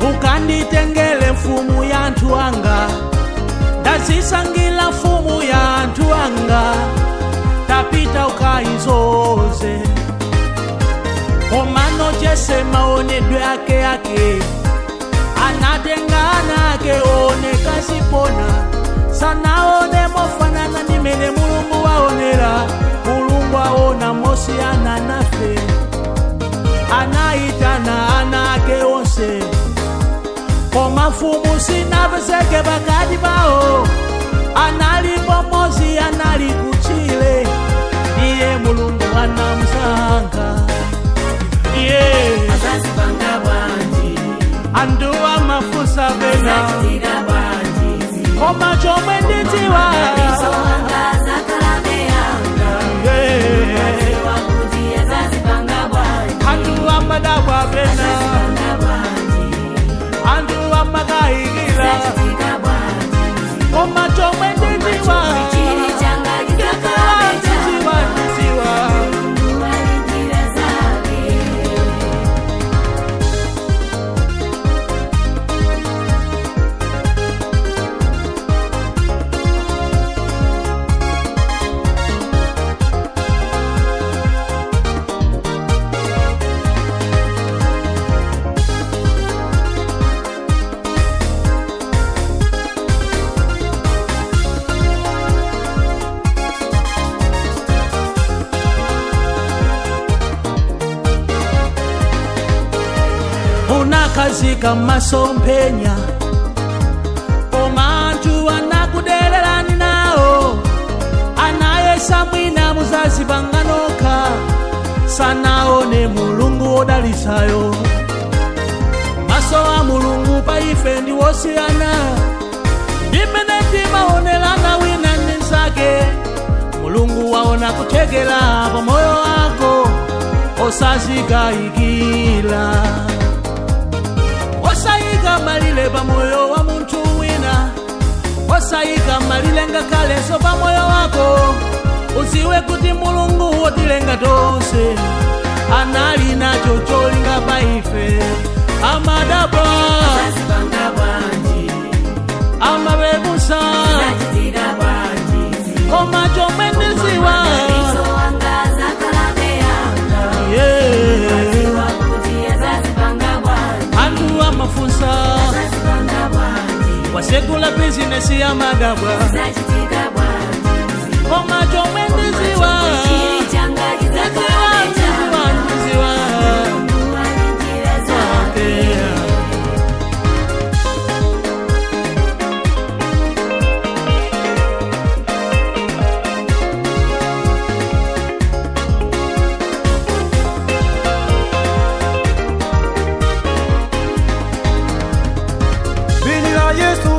Ukanditengele mfumu ya anthu anga, ndazisangila mfumu ya anthu anga, tapita ukaizoze. Komano Jese maonedwe ake ake anatenga ana ake oneka zipona, sanaone mofanana ndimene Mulungu waonera. Mulungu aona mosiyana nafe, anaitana ana ake onse, koma mfumu sinapezeke pakati pawo. Analipo Mmodzi anali kuchile, iye Mulungu anamusankha. Iye Azazipanga bwanji? Anthu amafunsa pena, Zachitika bwanji? koma chomwe ndidziwa, Madalitso anga azakhalabe anga. yeah. Dziwa kuti azazipanga bwanji? Anthu amadabwa pena, Azazipanga bwanji? anthu amakayikira, Zachitika bwanji? koma chomwe ndidziwa, Chili changa chizakhalabe ndidziwa, changa. ndidziwa. Mulungu ali njira zake. Unakazika masomphenya, koma anthu anakudererani nawo, anayesa mwina muzazipanga nokha, sanaone Mulungu wodalitsayo. Maso a Mulungu pa ife ndi wosiyana ndimene timaonerana wina ndi mnzake. Mulungu waona kuthekera pa moyo wako, osazikayikira. Osayika malire pa moyo wa munthu wina, osayika malire ngakhalenso pa moyo wako. Uziwe kuti Mulungu wotilenga tonse anali nacho cholinga pa ife. Amadabwa, Azazipanga bwanji? amabebusa, Zachitika bwanji? koma chomwe ndidziwa, Madalitso anga azakhalabe anga. yeah. Dziwa kuti azazipanga bwanji? Anthu amafunsa, Azazipanga bwanji? wasekula bizinesi, amadabwa, Zachitika bwanji? koma chomwe ndidziwa, Chili changa ndidziwa, chizakhalabe ndidziwa, changa. ndidziwa. Mulungu ali njira zake. Yeah. Vini la Yesu.